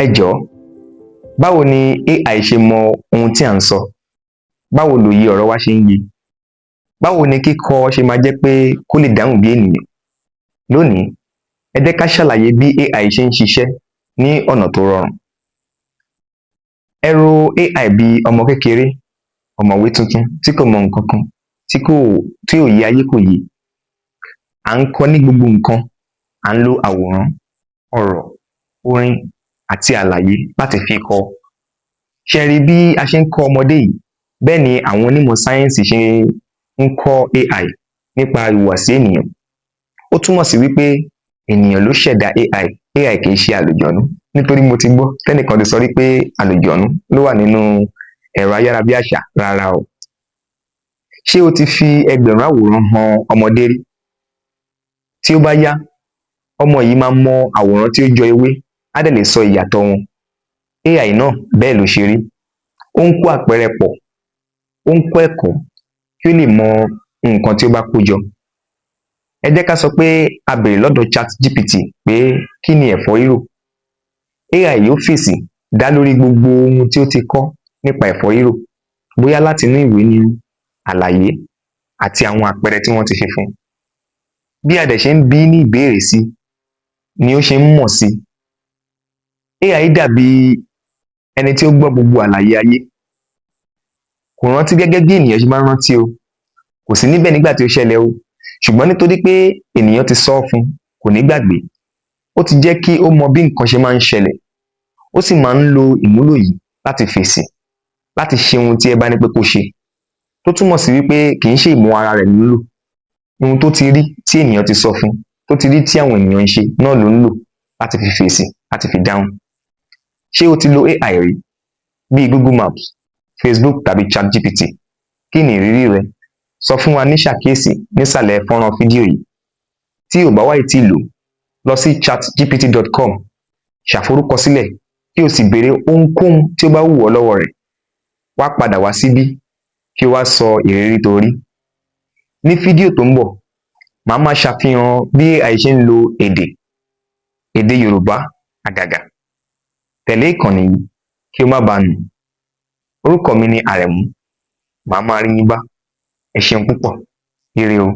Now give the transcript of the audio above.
Ẹ jọ̀ọ́, báwo ni AI ṣe mọ ohun tí à ń sọ? Báwo lòye ọ̀rọ̀ wa ṣe ń yé? Báwo ni kíkọ́ ṣe máa jẹ́ pé kó lè dáhùn bí ènìyàn? Lónìí, ẹ jẹ́ ká ṣàlàyé bí AI ṣe ń ṣiṣẹ́ ní ọ̀nà tó rọrùn. Ẹ ro AI bí ọmọ kékeré, ọ̀mọ̀wé tuntun tí kò mọ nǹkan kan, tí kò tí òye ayé kò yé. À ń kọ́ ní gbogbo nǹkan. À ń lo àwòrán, ọ̀rọ̀, orin àti àlàyé láti fi kọ́. Ṣé ẹ rí bí a ṣe ń kọ́ ọmọdé yìí, bẹ́ẹ̀ ni àwọn onímọ̀ sáyẹ́ǹsì ṣe ń kọ́ AI nípa ìhùwàsí ènìyàn. Ó túmọ̀ sí wípé ènìyàn ló ṣẹ̀dá AI. AI kì í ṣe àlùjọ̀nú, nítorí mo ti gbọ́ tẹ́nìkan ti sọ rí pé àlùjọ̀nú ló wà nínú ẹ̀rọ ayárabíàṣá. Rárá o. Ṣé o ti fi 1000 àwòrán han ọmọdé rí? Tí ó bá yá, ọmọ yìí máa mọ àwòrán tí ó jọ ewé, á dẹ̀ lè sọ ìyàtọ̀ wọn. AI náà, bẹ́ẹ̀ ló ṣe rí. Ó ń kó àpẹẹrẹ pọ̀, ó ń kọ́ ẹ̀kọ́ kí ó lè mọ nǹkan tí ó bá kó jọ. Ẹ jẹ́ ká sọ pé a béèrè lọ́dọ̀ ChatGPT pé, "Kí ni ẹ̀fọ́ rírò?" AI yóò fèsì dá lórí gbogbo ohun tí ó ti kọ́ nípa ẹ̀fọ́ rírò, bóyá láti inú ìwé ni, àlàyé àti àwọn àpẹẹrẹ tí wọ́n ti fi fún un. Bí a dẹ̀ ṣe ń bi í ní ìbéèrè sí ni ó ṣe ń mọ̀ sí. AI dàbí ẹni tí ó gbọ́ gbogbo àlàyé ayé. Kò rántí gẹ́gẹ́ bí ènìyàn ṣe máa ń rántí o. Kò sí níbẹ̀ nígbà tí ó ṣẹlẹ̀ o, ṣùgbọ́n nítorí pé ènìyàn ti sọ ọ́ fún, kò ní gbàgbé. Ó ti jẹ́ kí ó mọ bí nǹkan ṣe máa ń ṣẹlẹ̀. Ó sì máa ń lo ìmúlò yìí láti fèsì, láti ṣe ohun tí ẹ bá ní pé kó ṣe, tó túmọ̀ sí wípé kì í ṣe ìmọ̀ ara rẹ̀ ló ń lò. Ohun tó ti rí tí ènìyàn ti sọ fún, tó ti rí tí àwọn ènìyàn ń ṣe náà ló ń lò láti fi fèsì, láti fi dáhùn. Ṣé o ti lo AI rí, bíi Google Maps, Facebook tàbí ChatGPT? Kí ni ìrírí rẹ? Sọ fún wa ní ṣàkíyèsí nísàlẹ̀ fọ́nrán fídíò yìí. Tí ò bá wá ì tíì lò, lọ sí chatgpt.com, ṣàforúkọsílẹ̀, kí o sì béèrè ohunkóhun tí ó bá wù ọ́ lọ́wọ́ rẹ̀. Wá padà wá síbí kí o wá sọ ìrírí tó rí. Ní fídíò tó ń bọ̀, màá máa ṣàfihàn bí AI ṣe ń lo èdè Yorùbá àgàgà. Tẹ̀lé ìkànnì yìí kí o má bàa nù. Orúkọ mi ni Àrẹ̀mú. Màá máa rí yín bá. Ẹ ṣeun púpọ̀. Ire o.